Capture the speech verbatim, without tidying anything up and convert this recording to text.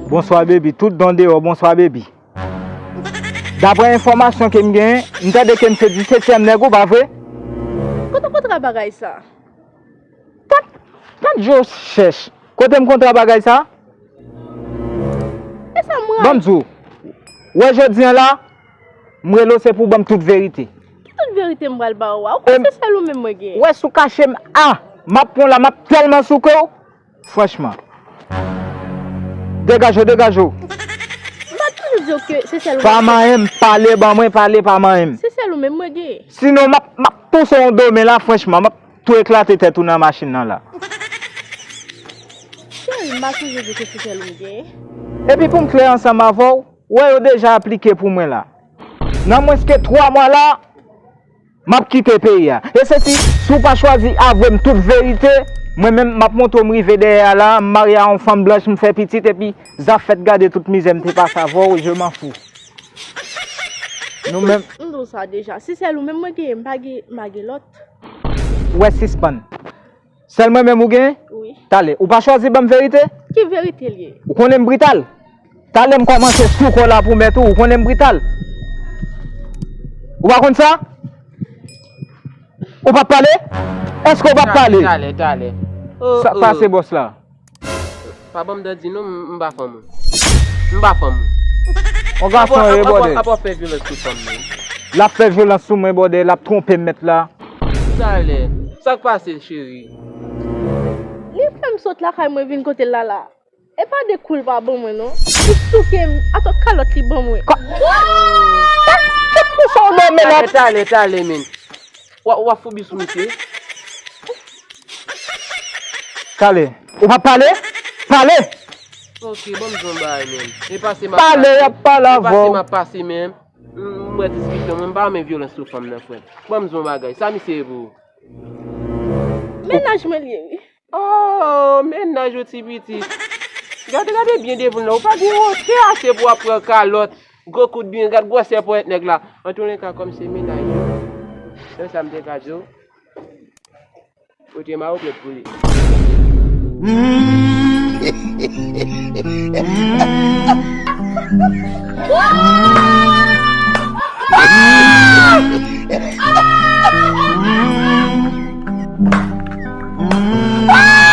Bonswa, baby. Tout dan deyò, bonswa, baby. Daprè enfòmasyon ke m genyen, m tande ke m se disetyèm nèg ou, pa vre? Kote w kontre bagay sa? Tèt, tèt je w chèch. Kote m kontre bagay sa? E sa m wè. Ban m di w. Wè jodi a la, m rele w se pou w ban m tout verite. Ki tout verite m pral ba ou a? Ou kwè se sèl ou menm mwen gen? Wè si w kache m, a, m ap pran w la, m ap tèlman souke w. Franchman. Degaje w, degaje w. M pa toujou di w ke se sèl ou menm. Pa manyen m, pale ban mwen, pale pa manyen m. Se sèl ou menm mwen gen. Sinon, m ap, m ap pouse w yon domen la, franchman, m ap tou eklate tèt ou nan machin nan la. Cheri, m pa toujou di w ke se sèl ou m gen. Epi pou m klè ansanm avè w, wè yo deja aplike pou mwen la. Nan mwens ke twa mwa la, m ap kite peyi a. E se si, si w pa chwazi avwe m tout verite, mwen menm, m ap montre w m rive dèyè a la, m marye a yon fanm blanch, m fè pitit, epi zafèt gade tout mizè m te pase avè w, je m'en fous. Nou menm. M di w sa deja, si sèl ou menm mwen gen, m pa gen, m pa gen lòt. Wè, sispann. Sèl mwen menm ou gen? Wi. Talè, ou pa chwazi ban m verite? Ki verite l ye? Ou konnen m brital? Talè m kòmanse sou kò la pou mèt ou, ou konnen m brital? Ou pa konn sa? Ou p ap pale? Èske ou p ap pale? Talè, talè. Sa k pase bòs la? Pa ban m dandi non, m, m pa fanm ou. M pa fanm ou. Yon gason ye, bòdè. Ap ap fè vyolans sou fanm nan. L ap fè vyolans sou mwen, bòdè, l ap twonpe m mèt la. Talè, sa k pase, cheri? Li fè m sot lakay mwen vin kote l la la. E pa de kou l pa ban mwen non. Li souke m, atò kalòt li ban mwen. Ka- Tèt pou sa w dòmi la. Talè, talè, talè, men. W ap, w ap foubi sou misye. Talè. Ou p ap pale? Pale! Ok, ban m di w yon bagay, men. E pase m ap pase. Pale, y ap pale avè w. E pase m ap pase, men. M, m wè diskisyon, men m pa renmen vyolans sou fanm nan, frè. Ban m di w yon bagay. Sa misye ye pou ou? Mennaj mwen l ye, wi. Oh, mennaj ou ti pitit. Gade, gade byen devan w la. Ou pa gen wotè ase pou w ap pran kalòt. Gwo kout byen, gad gwosè ponyèt nèg la. Antoulenka, kòm se mennaj ou, sèl sa m te ka di w, ou te mare w plèt pou li.